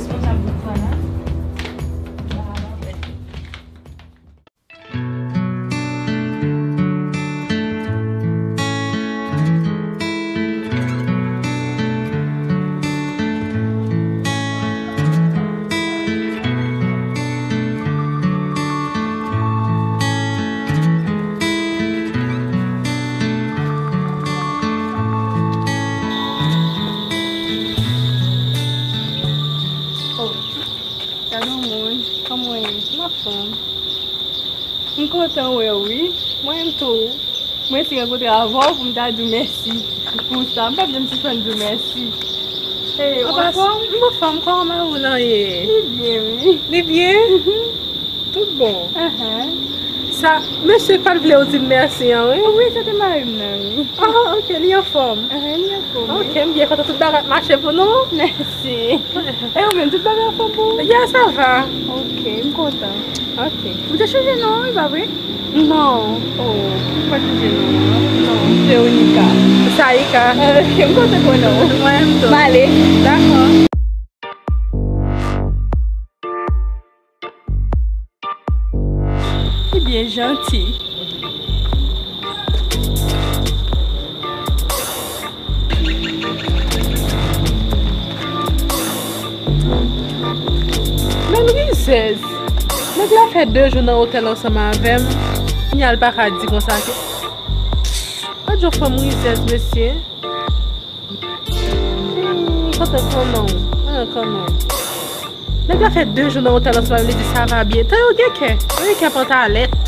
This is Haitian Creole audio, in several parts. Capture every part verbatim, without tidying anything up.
Responsab gwoup Fana. Oh, gade yon moun, kòman w ye? M anfòm. M kontan wè w wi. Mwen menm tou. Mwen resi rankontre avè w pou m ta di w mèsi pou sa. M p ap janm sispann di w mèsi. Hey, w anfòm? M anfòm, kòman mari w lan ye? Li byen wi. Li byen? Mhm. Tout bon. Ahan. Sa, mesye k pa t vle w di m mèsi an, wi? Wi, se te mari m nan, wi. Ah, ok, li anfòm. Ahan, li anfòm, wi. Ok, m byen kontan tout bagay ap mache pou nou. Mèsi. E ou menm, tout bagay anfòm pou ou? Ya, sa va. Ok, m kontan. Ok. Ou te chanje non, e pa vre? Non. Oh, m pa t chanje non an. Non, Veronica. Saïka. Ok, m kontan konnen w. Mwen menm tou. M ale. Dakò. Li byen janti. Men rizèz. Nèg la fè de jou nan otèl ansanm avè m. Kounye a l pa ka di konsa ke. Gad yon fanm rizèz, mesye. Hmm, kote kannon? Ah, kannon. Nèg la fè de jou nan otèl ansanm avè m, li di sa va byen. Tan yo gen kè. Yo gen kè pantalèt.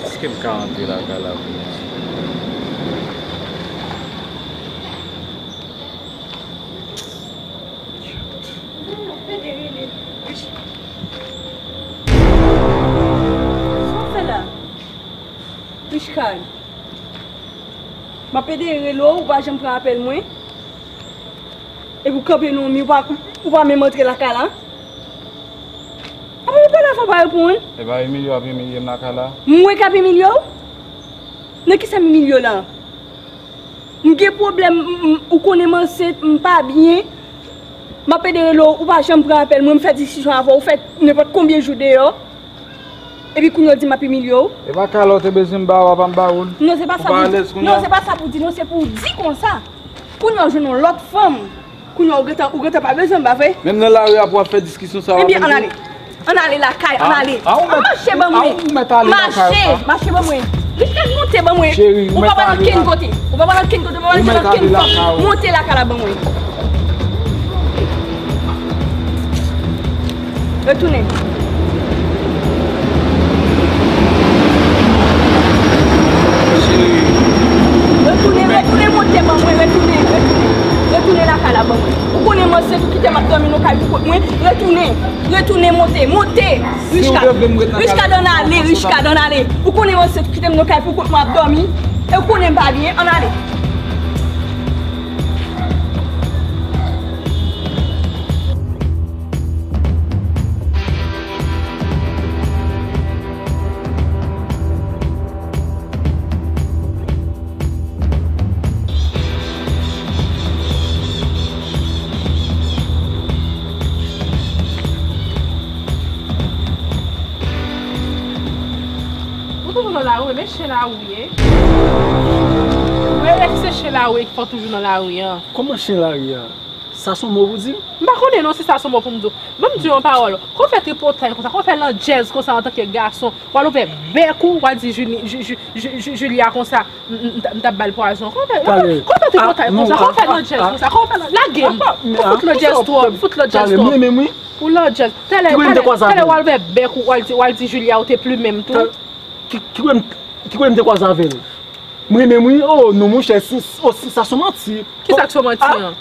Èske m ka antre lakay la kounye a? Sa w fè la? Richcard. M ap ede rele w, ou pa janm pran apèl mwen. Epi w kanpe nan yon mi, ou pa, ou pa menm antre lakay la. Apa w pale avè w pa reponn? E pa Emilio ap imilye m lakay la? Mwen k ap imilye w? Nan kisa m imilye w la? M gen pwoblèm, m, m, ou konnen m ansent, m pa byen. M ap ede rele w, ou pa janm pran apèl mwen, m fè diskisyon avè w, ou fè nenpòt konbyen jou deyò. Epi kounye a w di m ap imilye w? E pa kale w te bezwen m ba w a, pa m ba ou l? Non, se pa sa pou di. Non, se pa sa pou di, non, se pou w di konsa. Kounye a w jwenn yon lòt fanm. Kounye a w gentan, ou gentan pa bezwen m, pa vre? Menm nan lari a pou w ap fè diskisyon sa w ap poze? Ebyen, ann ale. Ann ale lakay, ann ale. Ann mache ban mwen. Mache, mache ban mwen. Richcard, monte ban mwen. Ou pa pral ankenn kote. Ou pa pral ankenn kote, ou pa pral ankenn fanm. Monte lakay la ban mwen. Retounen. Retounen, retounen, monte ban mwen, retounen, retounen. Retounen lakay la ban mwen. Ou konnen m ansent, ou kite m ap dòmi nan kay pou kont mwen. Retounen, retounen, monte, monte. Richcard, ann ale, Richcard, ann ale. Ou konnen m ansent, ou kite m nan kay pou kont mwen ap dòmi. E ou konnen m pa byen, ann ale. Ou toujou nan lari, men chen lari w ye. Mwen, èske se chen lari w ye ki fè w toujou nan lari an? Kòman chen lari a? Sa se yon mo pou di? M pa konnen non si sa se yon mo pou m di w. Ban m di w yon pawòl. Kòman w fè tripotay konsa? Kòman w fè landjèz konsa antanke gason? W al ouvè bèk ou, w al di Juli, Ju-, Ju-, Ju-, Ju-, Julia konsa, m, m, m t ap ba l pwazon. Kòman w fè, kòman w fè tripotay konsa? Kòman w fè landjèz konsa? Kòman w fè lan-, lage m. Ou fout landjèz twòp, ou fout landjèz twòp. Ou landjèz. Talè, talè, talè w al ouvè bèk ou, w al di, w al di Julia ou te plimen m tou. Ki, ki kote m, ki kote m te kwaze avè l? M renmen m wi. Oh non monchè, si, oh, si sa se manti. Kisa k se manti an?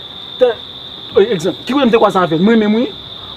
Egzanp, ki kote m te kwaze avè l? M renmen m wi.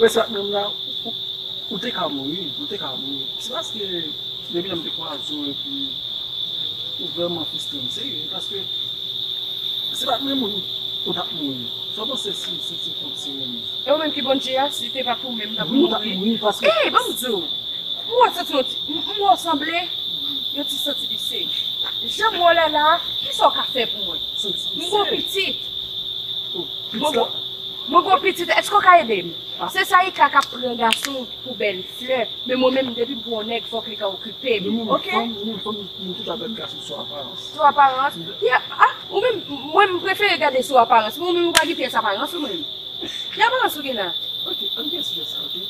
Wè sa menm la, ou, ou te ka mouri, ou te ka mouri. Se paske depi lè m te kwaze w epi ou vrèman fristre m, serye, paske se pa t mwen moun ou t ap mouri. Sa w panse si, si, si, si, si, si, E ou menm ki Bondye a, si te pa pou mwen, m t ap Ou t ap mouri. Mouri paske Ey, ban m di w. M wè w santi yon ti, m m wè w sanble yon ti santi pise. Jan m wè w la la, kisa w ka fè pou mwen? santi M gon pitit. Oh, Mwen pitit la. Mwen gon pitit, èske w ka ede m? Se sa Ika k ap pran gason pou bèl flè, men mwen menm depi m pran yon nèg fòk li ka okipe m, Men mwen oke? Fanm, mwen fanm, mwen toujou avèk gason sou aparans. Sou aparans. Ya, ah, ou menm, mwen m prefere gade sou aparans, men ou menm ou pa gen pyès aparans ou menm. Ki aparans ou gen la? Ok, ann gen sijè sa, ok?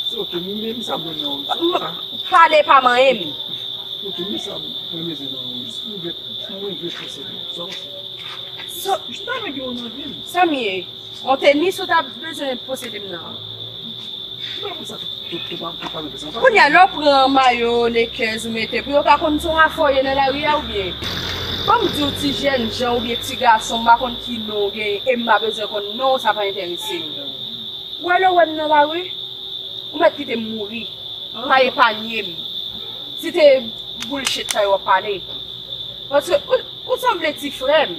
Se ok, mwen menm sa mwen nan. M- Pale pa manyen m. Ok, mwen sa mwen bezwen nan. Jis mwen vle, mwen vle fòse. Sa w se. So, Jis ta mwen gen yon nan vi m. Sa m ye? On tenis ou ta bezwen posede m nan. Kounye a, lè w pran mayo Lakers ou mete, pou yo pa konn se yon afè w ye nan lari a oubyen? Ban m di w, ti jènjan oubyen ti gason, m pa konn ki non w genyen, e m pa bezwen konn non w, sa pa enterese m. Ou wè, lè w wè m nan lari, ou mèt kite m mouri. Pa epanye m. Si te bullshit sa yo w ap pale. Paske ou, ou sanble ti frè m,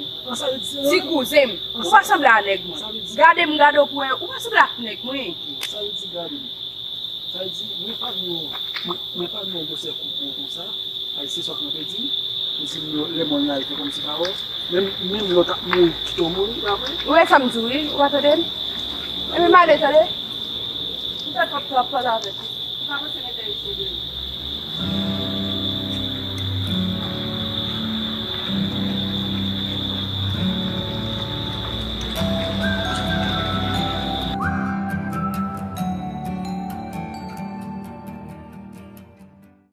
ti kouzen m. Ou pa sanble a nèg mwen. Gade m, gade w pou wè, ou pa sanble ak nèg mwen. Sa vle di, gade m. Sa vle di, mwen pa gen yon, mwen, mwen pa gen yon gwosè kou pou w konsa. Ay, se sa k mwen te di. Ou di m lè mòn la, l fè kòmsi pa wè. Menm, menm lè w t ap mouri, kite w mouri, pa vre? Ou wè sa m di w, wi, ou pa tande m? Epi m ale, tande. M fè twòp, twòp pale avèk ou. Ou pa panse m enterese de ou.